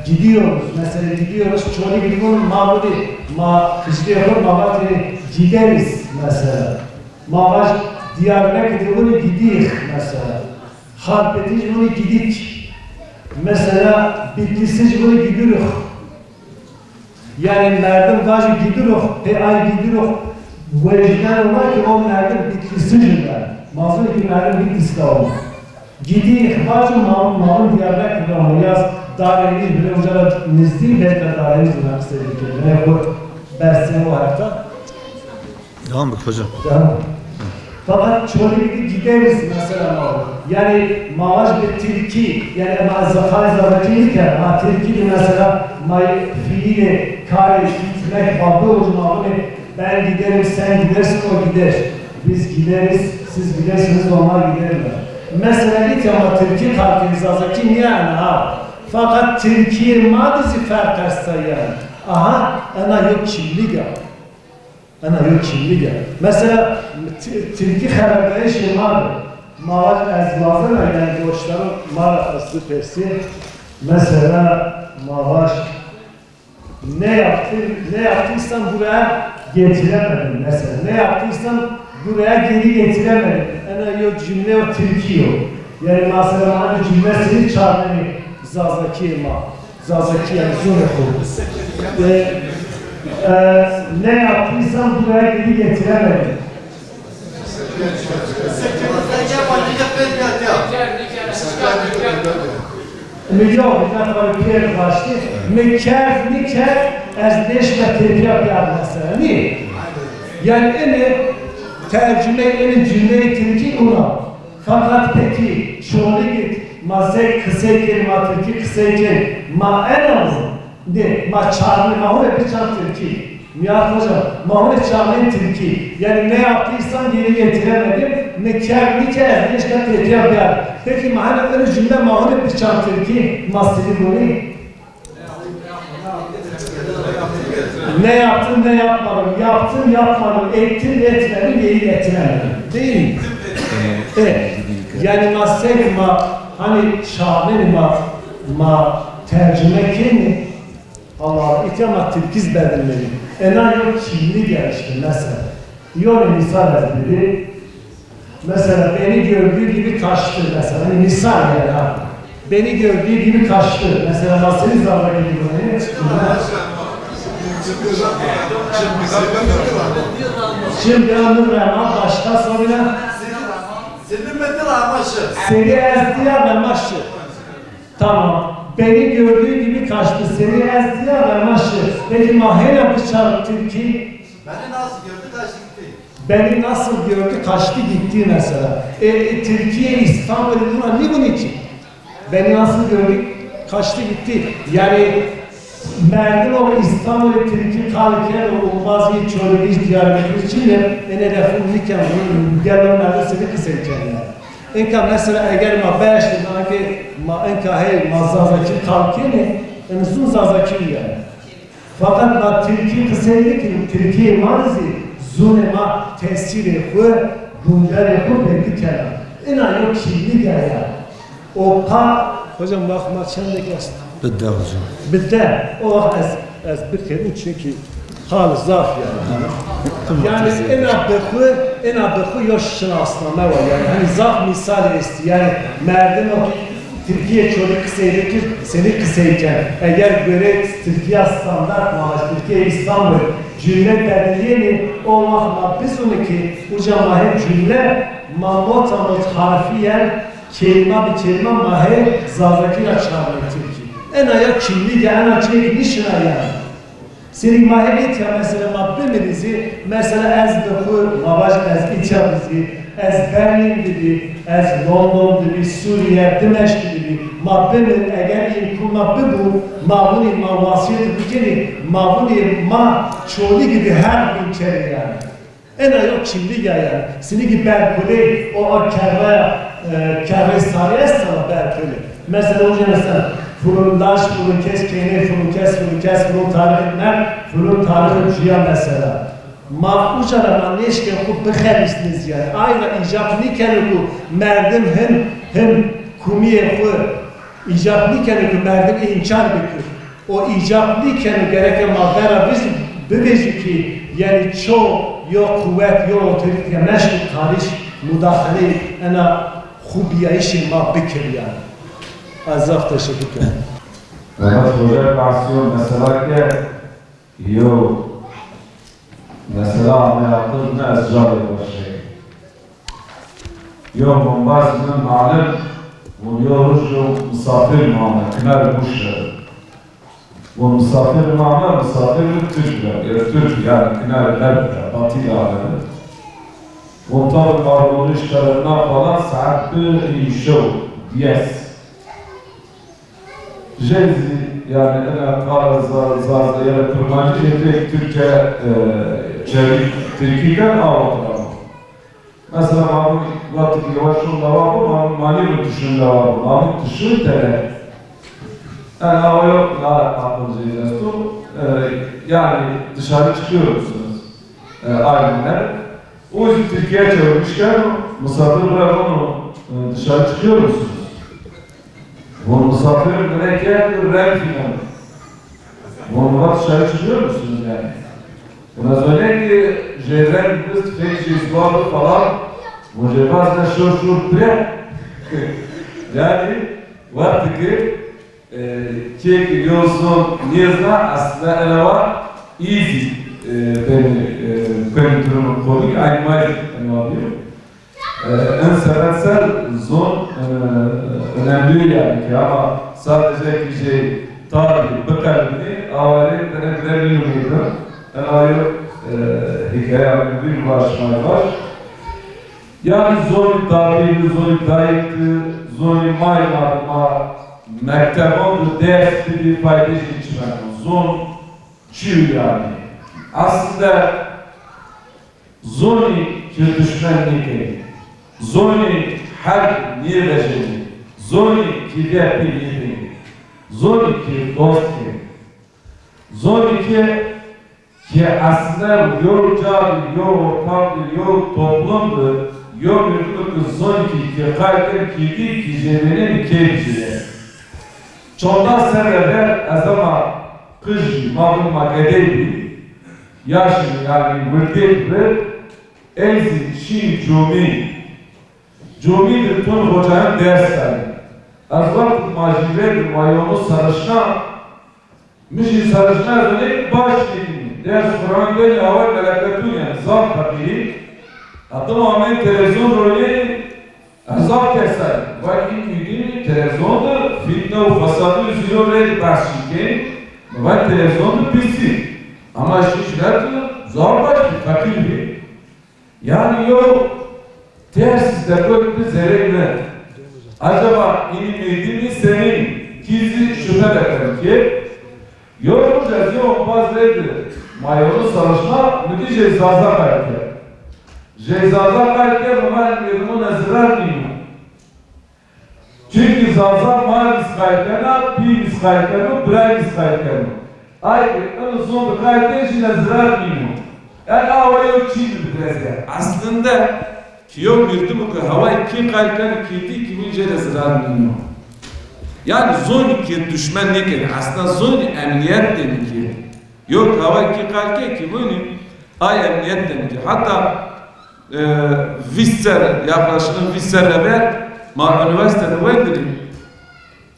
gidiyoruz. Mesela gidiyoruz. Çolî gidiyoruz. Ma bunî ma tiştê xwe ma vatê gideriz mesela. Ma vaj Diyarbekir de wini gidîx mesela. Xarpêtî jî wini gidîk. Mesela Bitlîsî jî wini gidurux. Yanî merdim vajî gidurux, pê ay gidurux wejden ola ki o merdim Bitlîsî jî be. Ma zûnî ki merdim Bitlîs de o. Gidîx vajî ma, ma win Diyarbekir de o. Yaz darê wî bile uca da nizdî, belka darê wî zî qisey bike. Yanî xwe bersê o hefta. Devam bik hocam. Devam. Fakat Çolîgî gideriz mesela ma. Yanî ma vaj bi tirkî, yanî ma zixayê zazakî nîker, ma tirkî de mesela ma fiîlê karê gitmek, babı hocam, ben giderim, sen gidersin, o gider. Biz gideriz, siz gidersiniz, onlar giderler. Mesela îtya ma tirkî karkên zazakî nîyane ha. Fakat tirkîyê ma de zî ferq esta yanî. Aha, ena yo kimlik a. Ena yo kimlik e. Mesela, ti-, tirkî xeberdayîşê ma de, ma vaj ez lazim e, yanî dostlarım ma ra ez bipersî. Mesela, ma vaj ne yaptı, ne yaptıysan buraya getiremedim mesela. Ne yaptıysan buraya geri getiremedim. Ena yo cümle o tirkî yo. Yanî mesela ma bir cümle seni çağırdı zazakî ma. Zazakî yanî zûnê xwe. E, e, ne yaptıysam buraya geri getiremedim. Mi yo, ne kadar pêr baştı. Mi kerd, mi kerd, ez neşme tepya bir mesela. Niye? Yanî ene tercüme ene cümleyi tirkî ona. Fakat peki, Çolîgî ma zek qisey kên, ma tirkî qisey kên, ma en az ne, ma çarnê, ma hûn ê biçan tirkî. Nihat Hoca, ma hûn ê çarnên tirkî. Yanî ne yaptıysam geri getiremedim, ne kerd, ne ki ez neşka tepya biyar. Peki ma hene öyle cümle ma hûn ê biçan tirkî, ma Silivri. Ne yaptın, ne yapmadın, yaptın, yapmadın, ettin, etmedin, geri getiremedim. Değil mi? Evet. Yanî ma sek ma, hani şair ma, ma tercüme keni, Allah, îtya ma tirkî zî bedilmeni. Ena yok kimlik gelişti mesela. Yone misal ez biri. Mesela beni gördüğü gibi kaçtı mesela. Hani misal yani ha. Beni gördüğü gibi kaçtı. Mesela nasıl izahlar gibi. Şimdi anladım ama başka soruyla. Seni metin amaşı. Seni ezdiya ve maşı. Tamam. Beni gördüğü gibi kaçtı. Seni ezdiya ve maşı. Peki ma hena bir çarpı Türkiye? Beni nasıl gördü, kaçtı gitti. Beni nasıl gördü, kaçtı gitti mesela. E, e, Türkiye, İstanbul, buna ne bunun için? Beni nasıl gördü, kaçtı gitti. Yani merdim o İstanbul Türkiye kalken o bazı çölü iş Diyarbakır için de ene lafın niken gelen merdim seni kısa yani. Enka mesela eger ma beş anke ma enka hey ma Zazakî kalkene, em zûn Zazakî yani. Fakat ma Tirkî qisey nekin, Tirkiyê ma zî zûnê ma tesîrê xwe, bûnderê xwe belli kena. Ina yok kimlik ya. O pa Hocam, vaxt ma çendek est? Bide hocam. Bide. O vaxt ez, ez bikerim çünkü hal zaf yani. Tamam. Yani ena bi xwe, ena bi xwe yo şinasname var yani. Hani zaf misal esti yani merdim o Tirkiye çolî qisey bikir, seni qisey ken. Eger göre Tirkiye standart maaş, Tirkiye İstanbul cümle bediliyeni o vaxt ma bizûne ki uca ma hep cümle ma mota mot harfiyen kelime bi kelime ma hep Zazakî ra çarne Tirkî. Ena ya kimlik ya, ena çek nişina yani. Sêrî ma hê êtya mesela ma bimilîzî, mesela ez bi xwe, ma vaj ez îtya bizî, ez Berlin dibî, ez London dibî, Sûriye, Dimeşq dibî, ma bimil, eger îmkûn ma bibû, ma hûnî ma wasiyet bikinî, ma hûnî ma çolî gibi her gün kerê yani. Ena yo kimlik ya yani. Sinigi berkulê o a kerraya, e, kerrê sarı esta berkulê. Mesela uca mesela fulun daş, fulun kes kêne, fulun kes, fulun kes, fulun tarih mer, fulun tarih cuya mesela. Ma uca ra ma neşke xu bixelisniz yani. Ayra icap nikenu ku merdim him, him kumiye xu icap nikenu ku merdim inkar bikir. O îcab nîkeno gereke ma vera vî jî bivêjî kî, yanî ço yo quwet, yo otorîte neşkî tarîş mudaxeleyê ena xwebiyayîşê ma bikir yanî. Ez zaf teşekkür ederim. Mehmet Hoca Pansîyon mesela ke yo mesela ame aqil ne ez carê xwe şêk. Yo bombaz min malim, hûn yo roj yo misafir mame, kinar Mûş re. Hûn misafir mame, misafir Tirk re, e, Tirk yani kinar Xerb re, Batî re. Hûn tabi marbonî ji terefna falan saet bir şew, diyes. Jê zî, yani, ina qala za-, za-, yani, kurmancî jê pêk Tirke, e, çevik Tirkî ken, awa qirama. Mesela, ma min wextê ki yavaş şûn lewabû, ma min manî min tişûn lewabû, ma min tişûn tere. Yani, awa yok, la aqil jê esto. E, yani, dışarı çıkıyor musunuz? E, aileler. O yüzden Türkiye'ye çevirmişken, misafir bırakın, e, dışarı çıkıyor musunuz? Hûn misafir bineke reng filan. Hûn vat dışarı çıkıyor musunuz yani? Hûn ez wene ki jê reng bist, fek jê suar falan. Hûn jê vaz ne şor şor pire. Yani, wextê ki, e, kek yo zon nêzna, aslında ena wa easy, e, beni, e, beni durumu komik, aynı ena wa diyor. E, en sebepsel zon, e, önemli yani ki ama sadece ki şey tarih bıkalını avarı tene bile bilmiyordum. En ayrı, e, hikaye bir baş, baş. Yani zon tarih, zon tarih, zon may ma, ma, mektebon ders bir fayda için zon çi yani. Aslında Zonî ki duşmen nêkenî, zonî herb nêvejenî, zonî ki vê pê nêbenî, zonî ki dost kenî, zonî ki, ki aslında yo car, yo ortam, yo toplum, yo mülkü zonî ki, ki qayken ki dî ki jêbenî keyf jî. Çanda serre ver ez ema qij jî, ma bin ma gedey bî. Yaşê min, yanî wirdê min, ey zî çîm comî. Comî de tun hocayan ders dayî. Ez wextê ma jî vê de ma yonu serişna, min jî serişna ez wê baş dînî. Ders Quran gelî away meleketûn, yanî zaf feqîrî. Heta ma me televîzyon rolê, ez zaf kesay. Vay, în müdiri televîzyon de fitne û fesadû zîro rê de behs jî kên. Vay, televîzyon de pisî. Ama şîşlet zaf baş bî, feqîr bî. Yanî yo ters de got bi zerek ne. Acaba înî meydi mi senin? Kî zî şüphe de ken ki. Yo roj ez yo baz vê de ma yonu serişna, mi dî jê Zaza qal ke. Jê Zaza qal ke, mi van meydi mi ne zirar nîno. Çimkî Zaza ma misqal kena, pî misqal keno, birayê misqal keno. Ay ke eno zon bi qal ke jî ne zirar nîno. Yanî awa yo çî bi direze. Eslinde ki yo mîrdim ku hewayê kî qal keno, kî tî, kî wî jê de zirar nîno. Yanî zonî ki duşmen nêkenî, eslinde zonî emniyet de nîkê. Yo ki hewayê kî qal ke, kî wî nî, ay emniyet de nîkê. Heta e, vîst ser, yaklaşık vîst ser evvel ma üniversitede wendinî.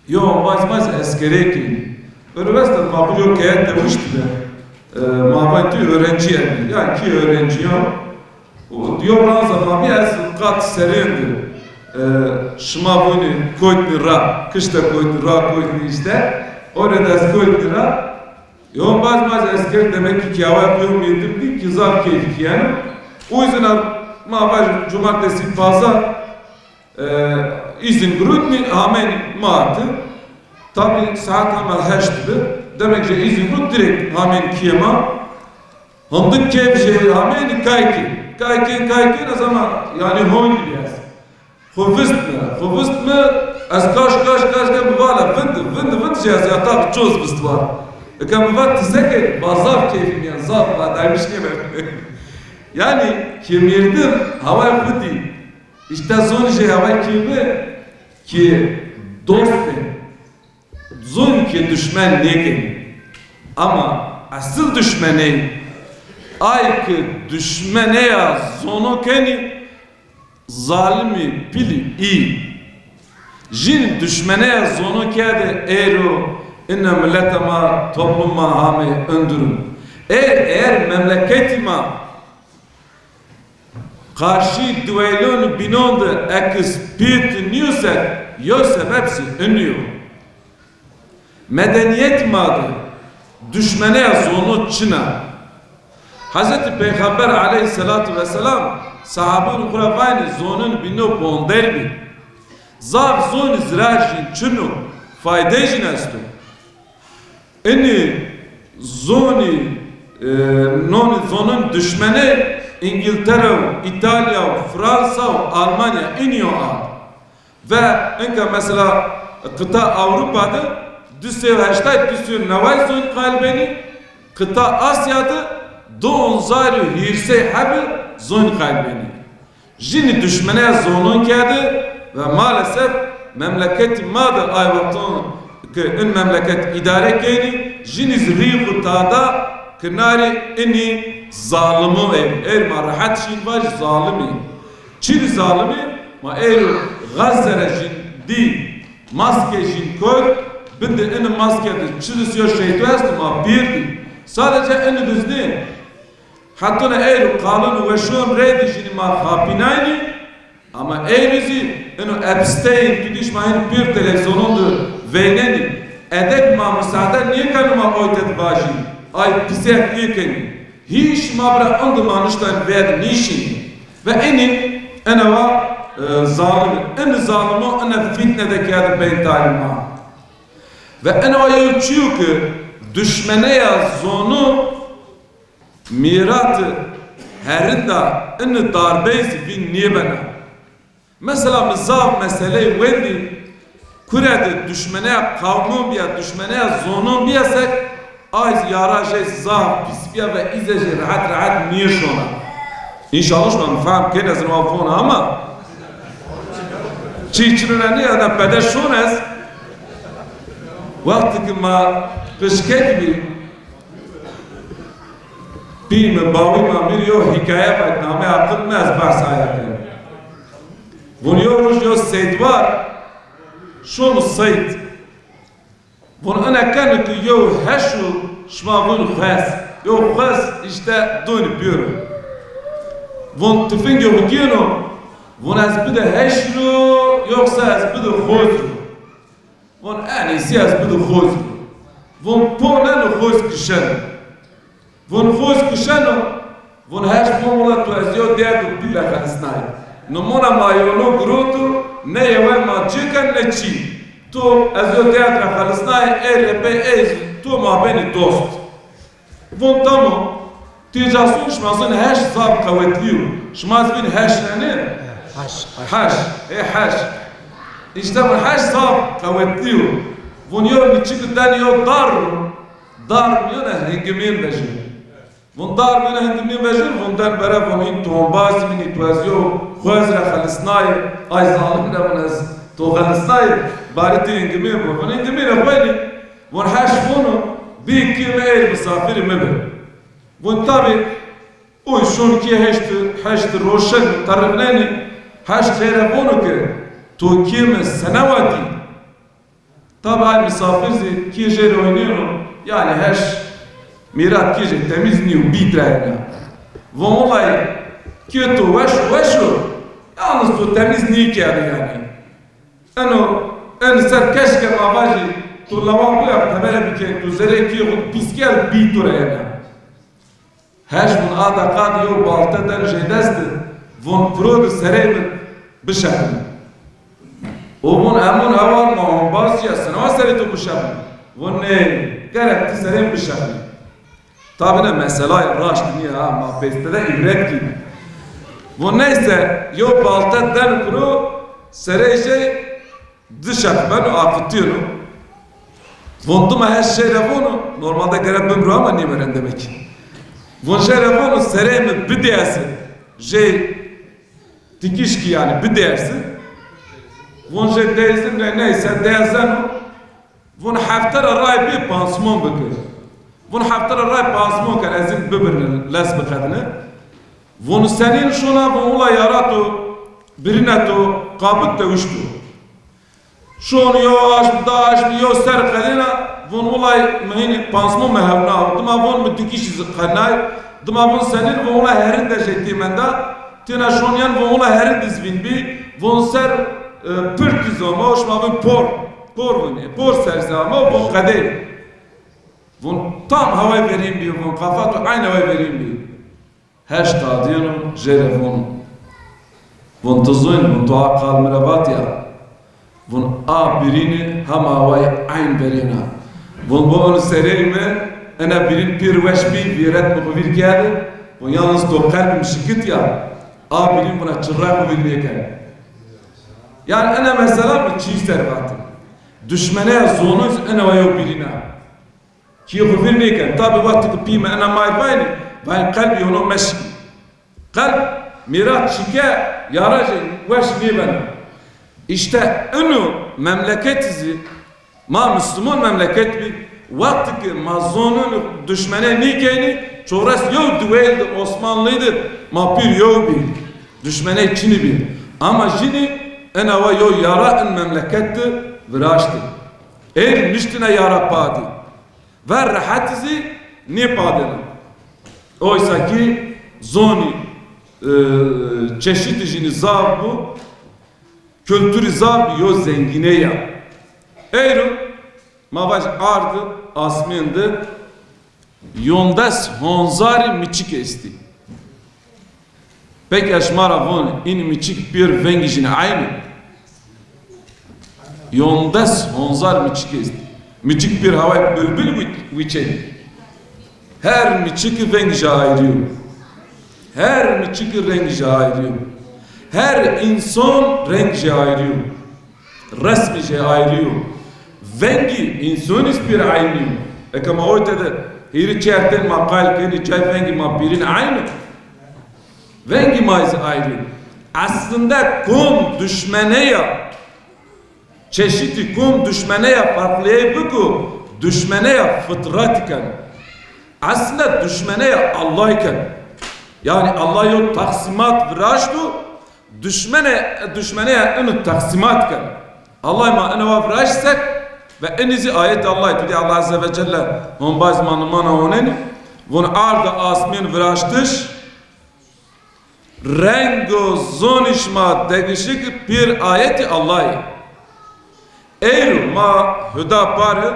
Yo, ma zî, ma zî eskerê kî. Üniversitede ma xwe yo keyet de wişt be. E, ma va tu öğrenci yani. Ya ki öğrenci ya. O, yo ranza ma bî ez qat serên de. E, şima vûnî koytni ra, kişte koytni ra, koytni işte. Orada ez koytni ra. Yo, baz maz esker demek ki kiyawa yo mîrdim dî ki zaf keyfî kiyeno. O yüzden ma vaj cumartesi, pazar, e, izin girotni, hamen ma hatî. Tabi saet hema heşt bi. Demek ki izin girot direkt hamen kiyê ma. Hindik keyf jê hamen kaykê. Kaykê, kaykê ne zaman yani hoyn biraz. Xwe vist me, xwe vist me, ez kaş, kaş, kaş ke bi vala, vind, vind, vind jî ez yatax coz vist wa. Eke bi va tizeke, va zaf keyfî miyan, zaf va daymiş nêbe. Yani, ki mîrdim, hawayê xwe dî. İşte zon jê hawayê kî bi, ki dost be. Zon ki duşmen nêkenî. Ama esil duşmenê, ay ki duşmeneya zono kenî, zalimî pilî î. Jin duşmeneya zono kede êro ine milete ma, toplum ma hamê in durum. Eğer, eğer memleketî ma karşı duelon binon de ekspert niyose, yo sebep zî iniyo. Medeniyet ma de duşmeneya zono çina. Hazreti Peyxamber aleyhisselatu vesselam sahabûn xwe re vayne zonun bîno bonder bî. Zaf zon zirar jîn çino, fayde jîn esto. Inî zonî, e, nonî zonun duşmene Îngiltere û Îtalya û Fransa û Almanya inî yo a. Ve inka mesela qita Ewropa de du sey û heştay, du sey û neway zon qal benî, qita Asya de du hezar û hîrsey hebî zon qal benî. Jinî duşmeneya zonon kerde ve maalesef memleketî ma de ay wextan ki in memleket îdare kenî, jinî zî rî xwe tada kinarê inî zalimo ê. Êr ma rehet şîn vaj zalimî. Çi zalimî? Ma êro Gazze re jîn dî, maske jîn kot, bindi ini maske de çi disiyo şeyto est ma pîr dî. Sadece ini dizdî. Hetune êro qalin û weşon rê dijînî ma xapînaynî, ama êro zî ino Epstein, tu dîş ma hin pîr televîzyonon de veynenî. Edeb ma misade nêkeno ma oyte divajî. Ay pisek nêkenî. Hîş ma bira indi ma niştayî vêr nîşînî. Ve inî enewa, e, zalim. In zalimo ine fitne de kerdin beyn talî ma. Ve enewa yew çîyo ki duşmeneya zono mîratî herinda ini darbeyî zî vîn nêbena. Mesela mi zaf meseleyê wendî kure de duşmeneya qawmon bîya, duşmeneya zonon bîya sek, ay yara jê zaf pîs bîya ve îze jê rehet rehet nêşona. Înşallah şima mi fehm kên ez nava vona ama çî çirine nî adam pede şon ez wextî ki ma qişkek bî. Min bawî ma mir yo hîkaye vet, namê aqil me ez behsa ya kem. Vun yo roj yo seyd war, şon seyd. Vun ene ken ki yo heş û şima vun xwez. Yo xwez işte dûn piyoro. Vun tifingê xu giyeno, vun ez bide heş ro, yoksa ez bide xwez ro. Vun en iyisi ez bide xwez ro. Vun po neno xwez kişeno. Vun xwez kişeno, vun heş vun wila tu ez yo derd û pîl re xelisnayê. Nimûna ma yono giroto, ne yewe ma cêken ne çî. Tu ez yo derd re xelisnayê, ey re pey ey tu ma benî dost. Vun tamam, têca son şima zin heş zaf qewetlî yo. Şima zin heş ne ne? Heş. Heş, ê heş. İşte vun heş zaf qewetlî yo. Vun yo miçik den yo dar, dar miyone hingimên vejî. Vun dar miyone hingimên vejî, vun den bere vun hîn tombaz min î tu ez yo xwez re xelisnayê, ay zalim re vun ez to xelisnayê, barî tê hingimên bû. Vun hingimên re xwenî, vun heş vunu, bî kê me êr misafirî me be. Vun tabî, oy şon kê heşt, heşt roşen terifnenî, heşt xêre vunu ke, to kê me senewatî. Tabi ay misafir zî kî jê re oynîno, yani heş mîrat kî jê temîz nîyo, bî dirayene. Von olay kî tu weş, weş o, yalnız tu temîz nîkerdî yani. Eno, en ser keşke ma vajî, tu lawa bûya tebere bike, tu zerê kî xu pîs kerd, bî tu re yene. Heş vun a deqa di yew balte den jê dest di, vun piro di serê min bişexin. Û vun emun hewar ma ombaz ya sinawa serê tu bişexin. Vun nê, gerek ti serê min bişexin. Tabi ne meselay raşt niye ha, ma pêste de îbret kî. Vun neyse, yew balte den piro serê jê Di şex ben û aqitiyeno. Von dima her şey re vono, normalde gere bimro ama nêmeren demek. Von jê re vono, serê mi bidêse, jê tikişkî yani bidêse. Von jê dêzin re neyse dêzeno. Von hefte re ray bê pansmon bike. Von hefte re ray pansmon ker ez in bibirne les biqedine. Von senîn şona von ula yara to birine to qabit tewişto. Şon yo aşm, da aşm, yo ser qedêna, von wulay mi hînî pansmo me hewna, dima von mi dikîşî zi qednay, dima von senîn, von wulay herin de jê tê menda, têna şon yan von wulay herin dizvîn bî, von ser, e, pirtî zama, şima von por, por von, e, por ser zama, von qedê. Von tam heway verîn bî, von qafa tu eyn heway verîn bî. Heşt adiyeno jê re von. Von tu zoyn, von tu a qal mi re vatiya. Von a birîni hema away eyn verêna. Von bo onu serey mi, ena birîn pir weş bî, vîret mi xu vîr kerde. Von yalnız to qelb mi şikit ya. A birîn vuna çirra xu vîr nêken. Yani ena mesela mi çî ser vatin. Duşmene ya zonuz ena wa yo birîna. Kî xu vîr nêken. Tabi wextî ku pî me ena may vayne, vayne qelbî ono meşkî. Qelb mîrat şike, yara jê weş nêbeno. Îşte ino memleketî zî, ma Müslüman memleket bî, wextî ki ma zonun duşmene nîkeynî, çores yew diwêl di Osmanlî di ma pîr yew bî. Duşmene çinî bî. Ama jinî ena wa yew yara in memleket di viraşti. Êr niştine yara padî. Ve rehet zî nêpadêne. Oysa ki zonî, e, çeşitî jinî zaf bû, kulturî zaf bî, yo zengîne ya. Eyro ma vaj ardi, asmên di, yondes honzarî miçik estî. Peki ez şima ra von, în miçik pêr vengî jin eyn o? Yondes honzar miçik est. Miçik pêr haway bilbil wî-, wîçe. Her miçik veng jê ayrî yo. Her miçik reng jê ayrî yo. Her însan reng jê ayrî yo. Resmî jê ayrî yo. Vengî însanî pêr eynî yo. Eke ma oy te de hîrî çer tên ma qal kenî çay vengî ma pîrîn eyn o. Vengî ma zî ayrî. Aslında kom duşmene ya, çeşitî kom duşmene ya farkliyê biko, duşmene ya fitrat iken. Eslinde duşmeneya Allah ken. Yani Allah yo taksimat viraşto, duşmene, duşmeneya inu taksimat ken. Allah ma inu wa viraşsek ve inu zî ayet Allah, tu de Allah Azze ve Celle hon baz manimana honen, von arda asmin viraştiş, reng û zonî şima degişik pir ayetî Allahî. Eyro ma huda pare,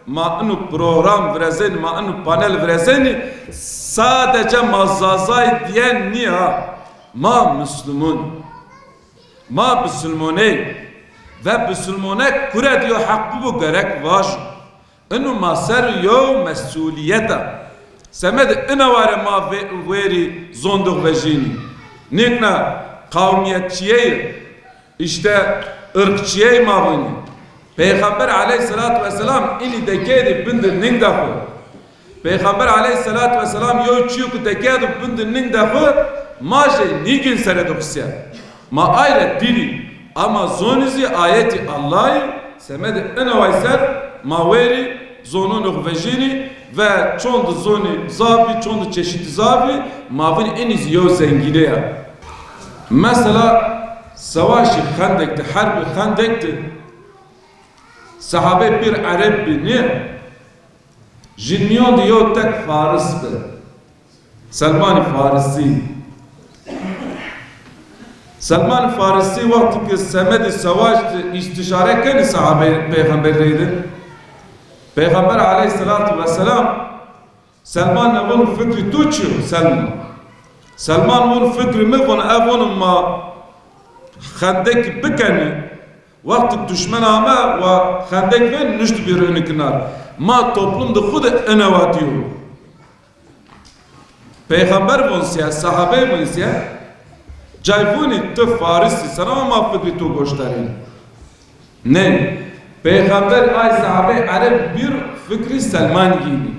ma inu program virezenî, ma inu panel virezenî, sadece ma Zazay diyen niya, ma Müslümun. Ma Bisilmoney ve Bisilmone kure diyo heq bibo gerek vajo. Inu ma ser yo mesuliyeta. Semedê ina ware ma ve-, verî zondix vejînî. Nîkna qawmiyetçiyeyê, işte ırkçiyeyê ma vinî. Peyxember aleyhissalatu vesselam inî dekeydi bindir nînda xwe. Peyxember aleyhissalatu vesselam yo çiyo ku dekeydi bindir nînda xwe, ma jê nîgin sere dixusiye. Ma ayre dîrî, ama zonî zî ayetî Allahî, semedê ina way ser ma wêrî zononê xwe vejînî ve çond zonî zavî, çond çeşîtî zavî, ma vin inî zî yew zengîne ya. Mesela sewaşî Xendek de, herbî Xendek de, sehabê pir Ereb bî, nî? Ji nîyon de yew tek Faris bi. Selmanî Farisî. Selmanî Farisî wextî ki semedî sewaş de îstişare kenî sahabeyê Peyxemberî reyde. Peyxember aleyhissalatu vesselam Selman ne von fikrî tu çi yo Selman? Selman von fikrî mi von ev von ma Xendek bikenî. Wextî duşmen ame wa Xendek ve nuşt bir ön kinar. Ma toplum de xwe de ina wa diyo. Peyxember von siye, sahabe von siye, cay vonî tu Farisî, sena ma fikrî tu goştarî. Ne. Peyxember ay sahabe Ereb bir fikrî Selman gînî.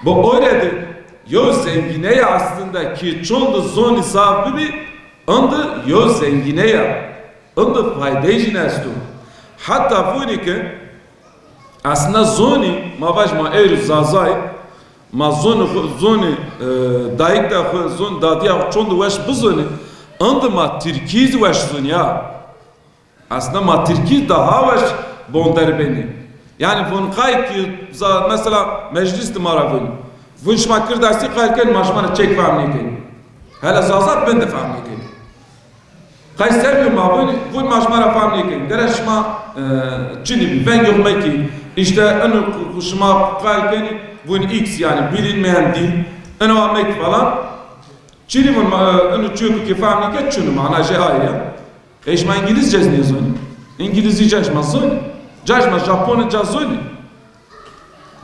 Bu öyle de yo zengîne ya aslında ki çond zonî zaf bibi, indi yo zengîne ya, indi faydeyê jî nesto. Hatta vonî ki aslında zonî, ma vaj ma êr Zazay, ma zonî xwe, zonî, e, dayik de xwe, zon dadiya xwe çond weş bizonî, indi ma Tirkî zî weş zonî ya. Aslında ma Tirkî daha weş bonder benî. Yani vun qay ki za-, mesela meclis de ma ra vun. Vun şima Kirdastî qay ken ma şima ra çek fehm nêken. Hele Zaza bin de fehm nêken. Qay ser bi ma vun, vun ma şima ra fehm nêken. Gere şima, e, çinî bi, veng yok meki. İşte inu ku, ku şima qay ken vun X yani bilinmeyen dil. Inu amek falan. Çinî vun ma, e, inu çiyo ki fehm nêken çinî mana jê aye ya. E, şima îngilîzce zî nêzonî? Îngilîzî ca şima zonî? Ca şima Japonî ca zonî?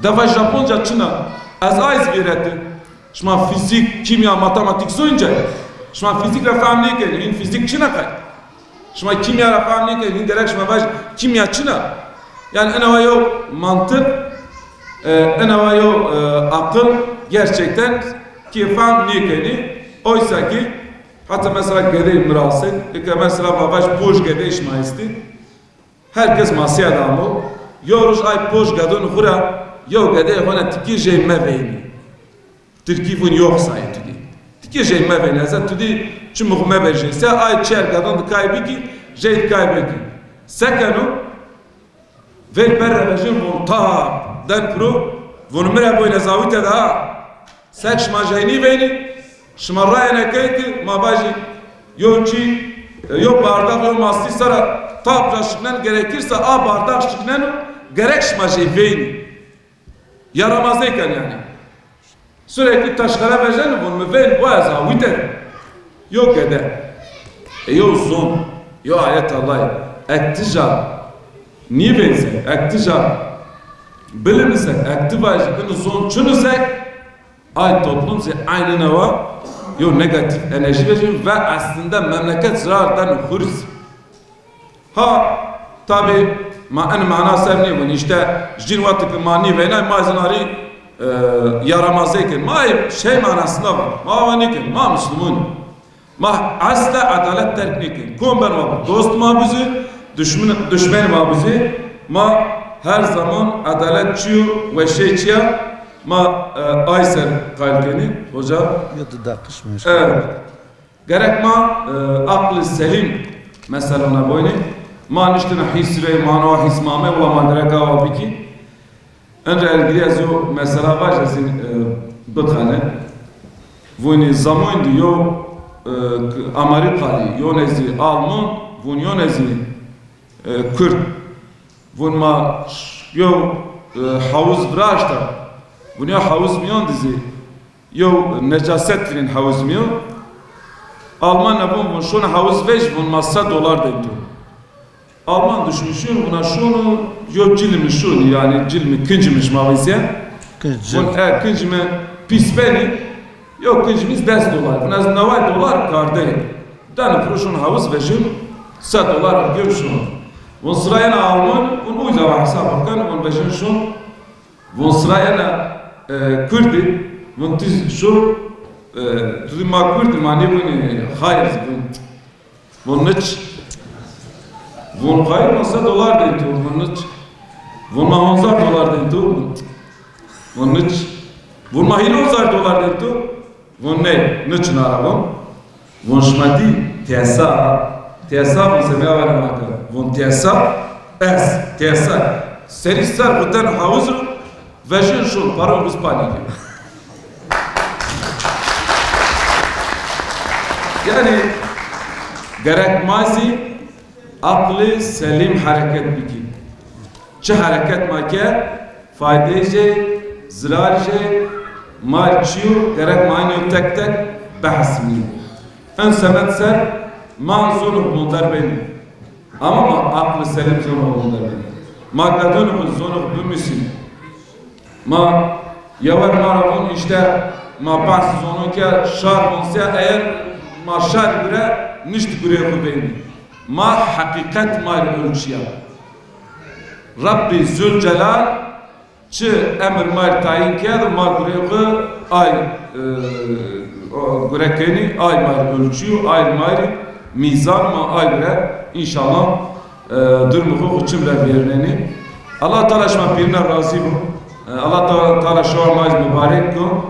Defa Japonca çina? Ez ay zî vêreti. Şima fîzîk, kîmya, matematîk zonî ca? Şima fîzîk re fehm nêkenî, hîn fîzîk çina qay? Şima kîmya re fehm nêkenî, hîn gerek şima vaj kîmya çina? Yani ina wa yo mantiq, e, ina wa yo, e, aqil gerçekten ki fehm nêkenî. Oysa ki Heta mesela gedeyê mirasê, eke mesela ma vaj poj gedeyê şima estî, her kes masiya damo, yo roj ay poj gedon xura, yo gedeyê xwe ne tikî jê meveynî. Tirkî vun yok sayı tu dî. Tikî jê meveynî, ez tu dî çi muxme bejê. Se ay çer gedon dikay bikî, jê dikay bikî. Sekeno, Vêr berre vejin von tap den piro, von mire boyne zavite de ha. Sek şima jey nîveynî, şima rayene key ki ma vajî yo çî, yo bardak, yo mastî sera tap ra şiknen, gerekirse a bardak şiknen, gerek şima jey veynî. Yaramazê ken yani. Sürekli taşkere vejeno, von mi vên bu ez awîte. Yo gede. E, yo zon. Yo ayet Allah'ı. Ek tija nîvên se, ek tija bilimisek, ek tivajî inu zon çinusek, ay toplum zî aynı neva yo negatif enerji vejin ve aslında memleket zarar den xuriz. Ha, tabi, ma en mana ser nîbûn. İşte, jin wextê ki ma nîvênay, ma zinarî, e, yaramazê kin. Ma ê şey manasında var. Ma ava nîkin. Ma Müslüman. Ma asla adalet terk nîkin. Kom ben ma bu. Dost ma bizi, düşmün, düşmen ma bizi. Ma her zaman adalet çiyo ve şey çiya. Ma, e, ay ser qayil kenî, hoca. Yo, tu daqişme. Evet. Gerek ma, e, aqli selîm meselana boyne. Ma niştine hîs rey, ma no hîs mame, wala ma gerek awa bikî. Enca ergiriya zo mesela vaj ez, e, bixene. Vûnî zamoyndi yo, e, Amerîkalî, yo nezî Alman, vûn yo nezî, e, Kurd. Vûn ma ş-, yo, e, hawuz viraşta. Vûn yo hawuz miyon dizî. Yo necaset kirin hawuz miyon. Alman vûn, vûn şûn hawuz vej, vûn ma sed dolar deyto. Alman düşmüşün, vûna şûn, yo cilmi şûn, yani cilmi kincmiş ma vîsye. Vûn e kincimi pîs benî, yo kincimiz des dolar. Vûn ez neway dolar kardeyim. Dani pro şûn hawuz vejin, sed dolar gör şûn. Vûn sırayena Alman, vûn uyda va hesaba ken, vûn vejin şûn. Vûn sırayena, e, Kurdî, vûn tiz şûn, e, tu ma Kurdî, ma nê vûn, e, hayır, vûn. Vûn niç. Vûn hayır, ma sed dolar deyto, vûn niç. Vûn ma honzar dolar deyto, vûn niç. Vûn ma hîl honzar dolar deyto, vûn ne, niç nara vûn. Vûn şima dî tesa, tesa vûn semya were maka. Vûn tesa, ez, tesa. Serî ser xuten hawuz ro, vejin şûn, paron xwe spanî kir. Yani, gerek ma zî aqlê selîm hereket bikî. Çi hereket ma ke, faydeyê jê, zirar jê, ma çiyo, gerek ma ino tek tek behs bî. En semed ser ma zonok monder beni. Ama ma aqlê selîm zonok monder beni. Ma gadonok zonok bimisîn. Ma yewer ma ra vûn işte ma behs zonon ke şar vonse eğer ma şar gure nişt gure xwe beni. Ma heqîqet ma ölçüya. Rabbî Zülcelal çi emir ma tayin kerd ma gure xwe ay, e, o, gure kenî ay ma ölçüyü, ay ma mîzan ma ay gure inşallah. E, durmê xwe xwe çim re vêrnenî. Allah Teala şima pîrina razî bo. E, Allah Teala, Teala şewa ma jî mubarek ko.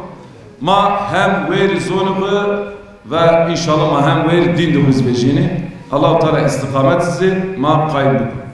Ma hem wêrî zonê xwe ve inşallah ma hem wêrî dîn de xwe zî vejînî. Allah Teala îstiqamet zî ma qayîm biko.